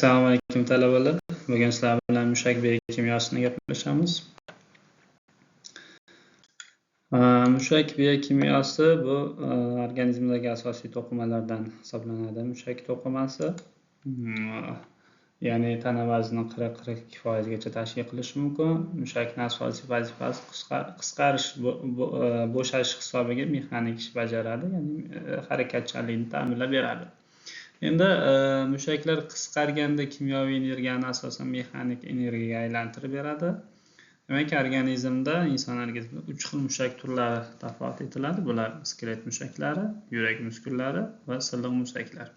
Assalomu alaykum, talabalar. Bugun sizlar bilan mushak biokimyosini gaplashamiz. Mushak biokimyosi bu organizmdagi asosiy to'qimalardan hisoblanadi. Mushak to'qimasi, ya'ni tana vaznini 40-42 gacha tashkil qilishi mumkin. Mushakning asosiy vazifasi qisqarish, bo'shashish hisobiga mexanik ish bajaradi, ya'ni harakatchanlikni ta'minlab beradi. Endi mushaklar qisqarganda kimyoviy energiyani asosan mexanik energiyaga aylantirib beradi. Demak, organizmda, inson organizmida 3 xil mushak turlari tafovut etiladi. Bular skelet mushaklari, yurak muskullari va silliq mushaklar.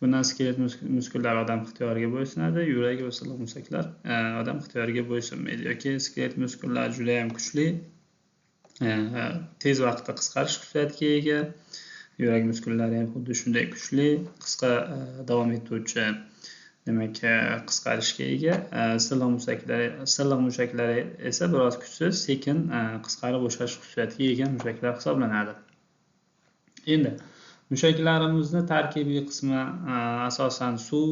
Bundan skelet muskullari odam ixtiyoriga bo'ysunadi, yurak va silliq mushaklar odam ixtiyoriga bo'ysunmaydi yoki skelet muskullari juda ham kuchli, tez vaqtda qisqarish xususiyatiga ega. Yurak muskullari ham xuddi shunday kuchli, qisqa davom etuvchi, demak, qisqarishga ega. Silliq mushaklari esa biroz kuchsiz, sekin qisqarib bo'shashish xususiyatiga ega mushaklar hisoblanadi. Endi mushaklarimizni tarkibiy qismi asosan suv,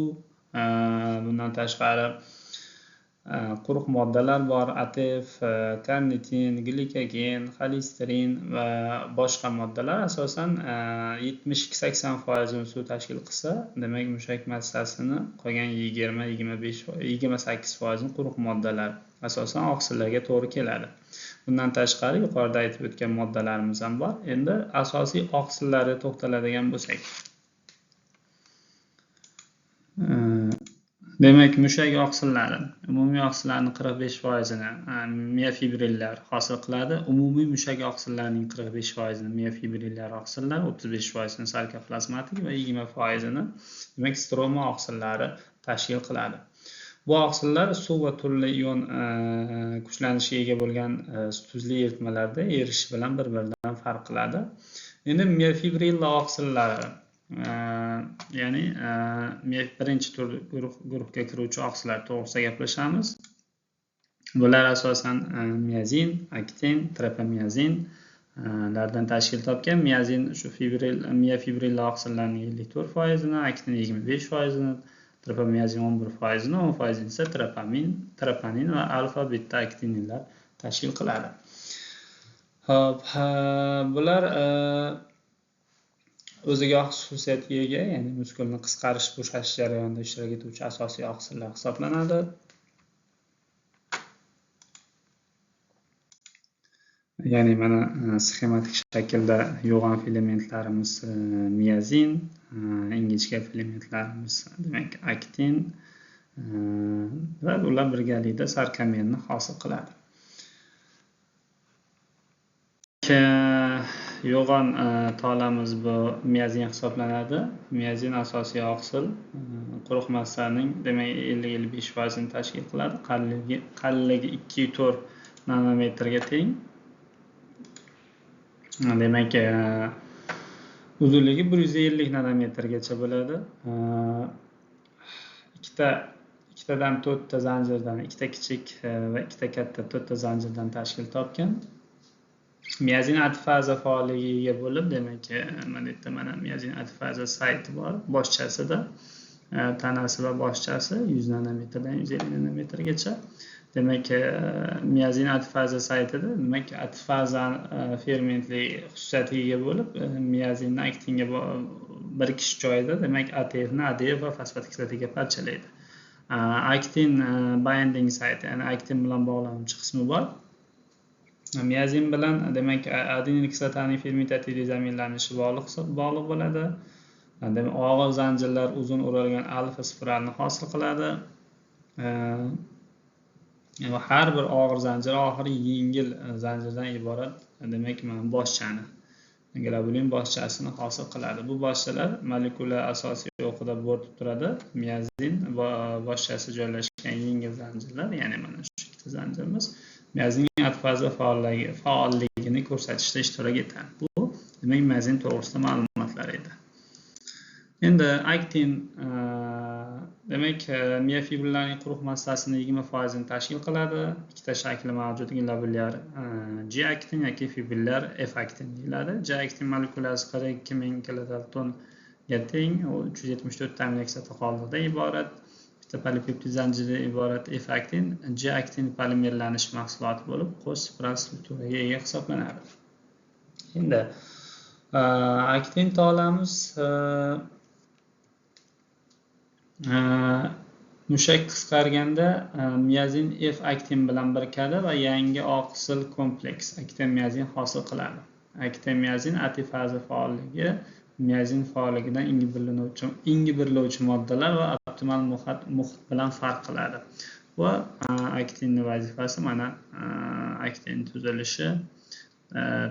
bundan tashqari quruq moddalar bor, ATF, karnitin, glikogen, xolesterin va boshqa moddalar asosan 72-80% suv tashkil qilsa, demak, mushak massasini qolgan 20, 25, 28% quruq moddalar, asosan oqsillarga to'g'ri keladi. Bundan tashqari yuqorida aytib o'tgan moddalarimiz ham bor. Endi asosiy oqsillarga to'xtaladigan bo'lsak. Demak, mushak oqsillari, umumiy oqsillarning 45%-ini miofibrillar hosil qiladi. Umumiy mushak oqsillarining 45%-ini miofibrillar oqsillar, 35%-ini sarkoplazmatik va 20%-ini, demak, stroma oqsillari tashkil qiladi. Bu oqsillar suv va turli ion kuchlanishiga ega bo'lgan tuzli eritmalarda erishi bilan bir-biridan farq qiladi. Endi miofibrilla oqsillari, ya'ni birinchi tur guruhga kiruvchi oqsillar to'g'risida gaplashamiz. Bular asosan miozin, aktin, tropomiozin lardan tashkil topgan. Miozin shu miofibrilla oqsillarining 54%-ini, aktin 25%-ini, tropomiozin 11%-ini, 10%-ini esa troponin va alfa beta aktininlar tashkil qiladi. Xo'p, bular o'ziga xos xususiyatga ega, ya'ni muskulni qisqarish, bo'shashish jarayonida ishtirok etuvchi asosiy oqsillar hisoblanadi. Ya'ni mana sxematik shaklda yo'g'on filamentlarimiz miozin, ingichka filamentlarimiz, demak, aktin va ular birgalikda sarkomerni hosil qiladi. Yo'g'on tolamiz bu miozin hisoblanadi. Miozin asosiy oqsil, quruq massaning, demak, 50-55%-ini tashkil qiladi. Qalinligi 2,4 nanometrga teng. Demak, uzunligi 150 nanometrgacha bo'ladi. Ikkitadan to'rtta zanjirdan, ikkita kichik va ikkita katta to'rtta zanjirdan tashkil topgan. Miozin atfaza faolligiga ega bo'lib, demak, mana bu yerda mana miozin atfaza sayti bor, boshchasida, tanasi va boshchasi 100 nanometrdan 150 nanometrgacha. Demak, miozin atfaza saytida, demak, atfaza fermentli xususiyatiga ega bo'lib, miozinni aktinga birikish joyida, demak, ATFni ADF va fosfat kislotaga parchalaydi. Aktin binding sayti, ya'ni aktin bilan bog'lanuvchi qismi bor. Miozin bilan, demak, adenin kislotaning fermentativ dezaminlanishi bog'liq bo'ladi. Demak, og'ir zanjirlar uzun o'ralgan alfa spiralni hosil qiladi. Va har bir og'ir zanjir oxiri yengil zanjirdan iborat, demak, mana boshchani, globulin boshchasini hosil qiladi. Bu boshchalar molekula asosiy o'qida bo'rtib turadi. Miozin boshchasi joylashgan yengil zanjirlar, ya'ni mana shu ikkita zanjirimiz miozinning atfaza faolligini ko'rsatishda ishtirok etadi. Bu, demak, miozin to'g'risida ma'lumotlar edi. Endi aktin, demak, miofibrillarning quruq massasini 20%-ini tashkil qiladi. Ikkita shakli mavjud: globulyar G aktin yoki fibrillar F aktin deyiladi. G aktin molekulasi 42 ming kilodaltonga teng, u 374 ta aminokislota qoldig'idan iborat. Ikkita polipeptid zanjiridan iborat F aktin G aktin polimerlanish mahsuloti bo'lib, qo'sh spiral strukturaga ega hisoblanadi. Endi aktin tolamiz mushak qisqarganda miozin F aktin bilan birikadi va yangi oqsil kompleks aktin miozin hosil qiladi. Aktin miozin ATPaza faolligi miozin faolligidan ingibirlovchi moddalar va optimal muhit bilan farq qiladi. Va aktinning vazifasi mana aktin tuzilishi,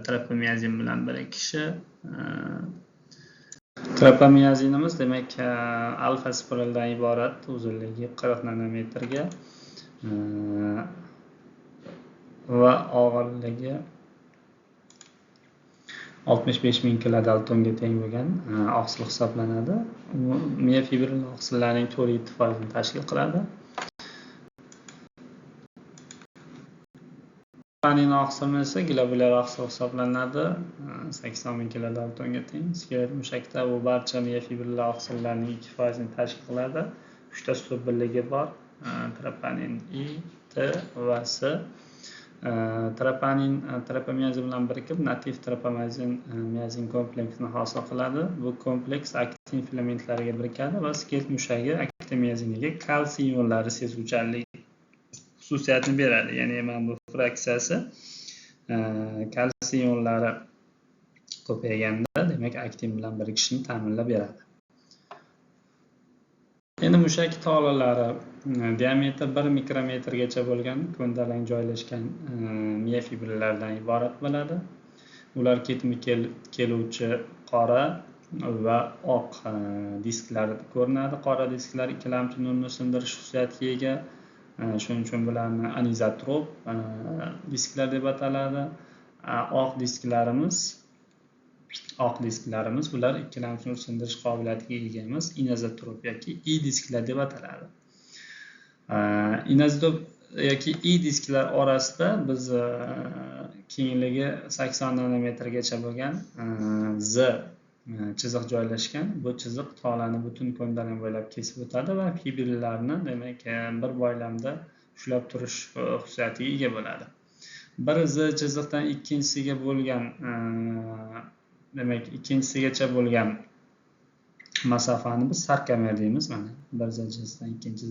tropomiozin bilan birikishi. Tropomiozinimiz demak alfa spiraldan iborat, uzunligi 40 nanometrga va og'irligi 65 ming kilodaltonga teng bo'lgan oqsil hisoblanadi. Miofibril oqsillarining 4,7%ni tashkil qiladi. Troponin oqsimi esa globulyar oqsil hisoblanadi, 80 ming kilodaltonga teng. Skelet mushakda bu barcha miofibril oqsillarining 2%ni tashkil qiladi. 3 ta subbirligi bor: troponin I, T va S. Troponin tropomiozin bilan birikib nativ tropomiozin miozin kompleksini hosil qiladi. Bu kompleks aktin filamentlariga birikadi va skelet mushagi aktin mioziniga kalsiy ionlari sezuvchanlik xususiyatini beradi. Ya'ni mana bu fraksiyasi kalsiy ionlari ko'payganda demak aktin bilan birikishini ta'minlab beradi. Endi mushak tolalari diametri 1 mikrometrgacha bo'lgan ko'ndalang joylashgan miofibrillardan iborat bo'ladi. Ular ketma keluvchi qora va oq disklar ko'rinadi. Qora disklar ikkilamchi nurni sindirish xususiyatiga ega. Shuning uchun bularni anizotrop disklar deb ataladi. Oq disklarimiz bular ikkilamchi nur sindirish qobiliyatiga ega emas, inozotrop yoki I disklar deb ataladi. Inozotrop yoki I disklar orasida biz kengligi 80 nanometrgacha bo'lgan Z chiziq joylashgan. Bu chiziq tolani butun ko'ndalang bo'ylab kesib o'tadi va fibrillarni demak bir boylamda ushlab turish xususiyatiga ega bo'ladi. Bir Z chiziqdan ikkinchisiga bo'lgan demak ikkinchisigacha bo'lgan masofani biz sarkomer deymiz. Mana bir Z chiziqdan ikkinchi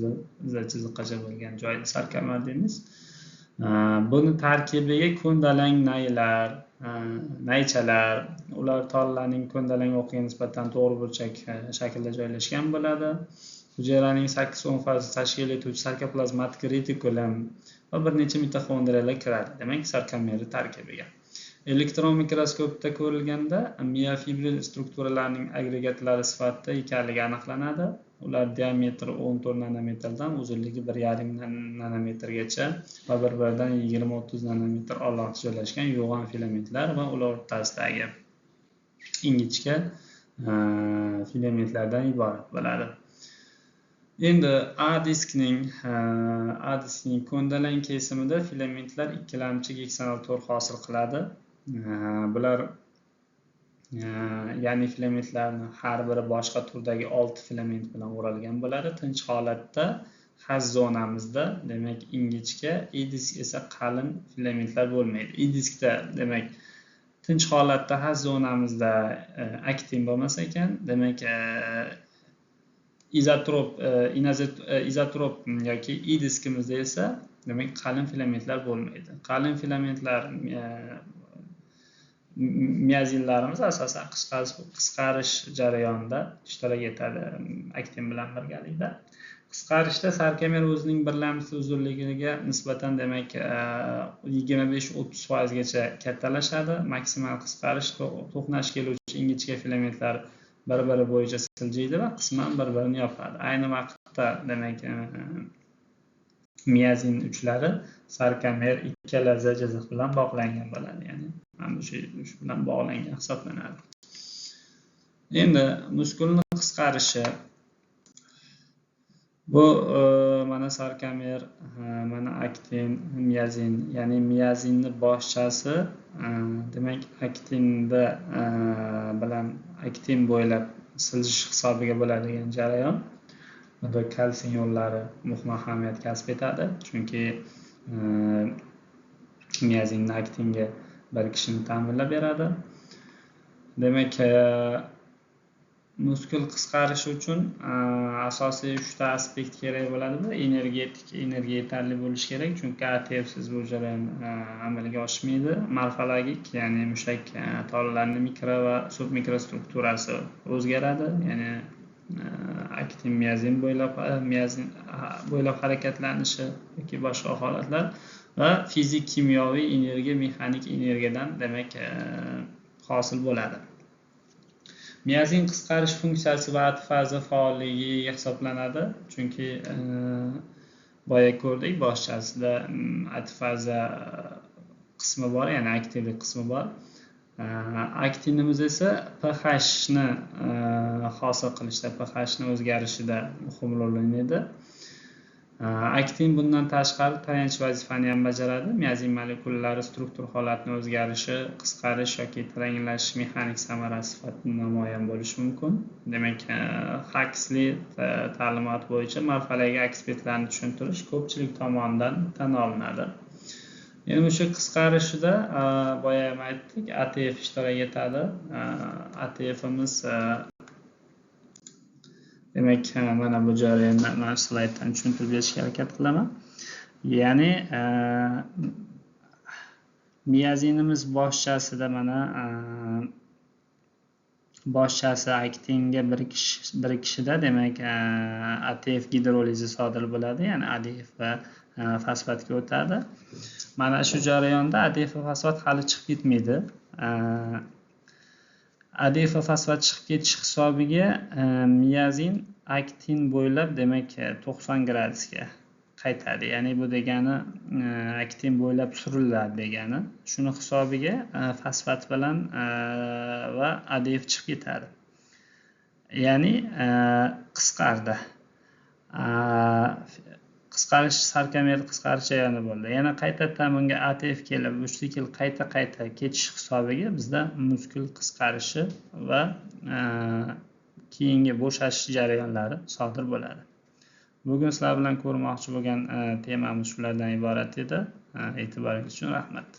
Z chiziqqacha bo'lgan joyni sarkomer deymiz. Buni tarkibiga ko'ndalang naylar, naychalar, ular tolalarning ko'ndalang o'qiga nisbatan to'g'ri burchak shaklda joylashgan bo'ladi. Hujayraning 8-10% tashkil etuvchi sarkoplazmatik retikulum va bir necha mitoxondriyalar kiradi. Demak, sarkomerni tarkibiga. Elektron mikroskopda ko'rilganda miofibril strukturalarining agregatlari sifatida ekanligi aniqlanadi. Ular diametri 14 nanometrdan uzunligi 1,5 nanometrgacha va bir-biridan 20-30 nanometr oraliqda joylashgan yo'g'on filamentlar va ular o'rtasidagi ingichka filamentlardan iborat bo'ladi. Endi A diskning ko'ndalang kesimida filamentlar ikkilamchi geksanal to'r hosil qiladi. Bular ya'ni filamentlarning har biri boshqa turdagi 6 filament bilan o'ralgan bo'ladi. Tinch holatda H zonamizda demak ingichka, I disk esa qalin filamentlar bo'lmaydi. I diskda demak tinch holatda H zonamizda aktin bo'lmas ekan, demak izotrop izotrop yoki I diskimizda esa demak qalin filamentlar bo'lmaydi. Qalin filamentlar miozinlarimiz asosan qisqarish jarayonida ishtirok etadi aktin bilan birgalikda. Qisqarishda sarkomer o'zining birlamchi uzunligiga nisbatan demak 25-30% gacha kattalashadi. Maksimal qisqarish to'qnash keluvchi ingichka filamentlar bir-biri bo'yicha siljiydi va qisman bir-birini yopadi. Ayni vaqtda demak miozin uchlari sarkomer ikkala Z chiziq bilan bog'langan bo'ladi, ya'ni mana shu bilan bog'langan hisoblanadi. Endi muskulni qisqarishi. Bu mana sarkomer, mana aktin, miozin, ya'ni miozinni boshchasi demak aktinda bilan aktin bo'ylab siljish hisobiga bo'ladigan jarayon. Bunda kalsiy ionlari muhim ahamiyat kasb etadi, chunki miozinni aktinga birikishini ta'minlab beradi. Demak, muskul qisqarishi uchun asosiy 3 ta aspekt kerak bo'ladi. Bu energetik, energiya yetarli bo'lishi kerak, chunki ATFsiz bu jarayon amalga oshmaydi. Morfologik, ya'ni mushak tolalarining mikro va submikrostrukturasi o'zgaradi, ya'ni aktin miozin bo'ylab, miozin bo'ylab harakatlanishi yoki boshqa holatlar va fizik kimyoviy energiya mexanik energiyadan, demak, hosil bo'ladi. Miozin qisqarish funksiyasi va ATFaza faolligi hisoblanadi, chunki boya ko'rdik, boshchasida ATFaza qismi bor, ya'ni aktivlik qismi bor. Aktinimiz esa pHni hosil qilishda, pHni o'zgarishida muhim rol o'ynaydi. Aktin bundan tashqari tayanch vazifani ham bajaradi. Miozin molekulalari struktur holatini o'zgarishi, qisqarish yoki taranglashish mexanik samarasi sifatida namoyon bo'lishi mumkin. Demak, Xaksli ta'limoti bo'yicha morfologik aspektlarni tushuntirish ko'pchilik tomonidan tan olinadi. Endi mushuk qisqarishida, boya ham aytdik, ATF ishtirok etadi. ATFimiz, demak, mana bu jarayonni mana shu slayddan tushuntirib berishga harakat qilaman. Ya'ni miozinimiz boshchasida, mana boshchasi aktinga birikishida, demak, ATF gidrolizi sodir bo'ladi, ya'ni ADF va fosfatga o'tadi. Mana shu jarayonda ADF va fosfat hali chiqib ketmaydi. ADF va fosfat chiqib ketish hisobiga miozin aktin bo'ylab, demak, 90 gradusga qaytadi, ya'ni bu degani aktin bo'ylab suriladi degani. Shuni hisobiga fosfat bilan va ADF chiqib ketadi, ya'ni qisqardi, qisqarish, sarkomer qisqarish jarayoni bo'ldi. Yana qaytadan bunga ATF kelib, bu sikl qayta qayta ketish hisobiga bizda muskul qisqarishi va keyingi bo'shashish jarayonlari sodir bo'ladi. Bugun sizlar bilan ko'rmoqchi bo'lgan temamiz shulardan iborat edi. E'tiboringiz uchun rahmat.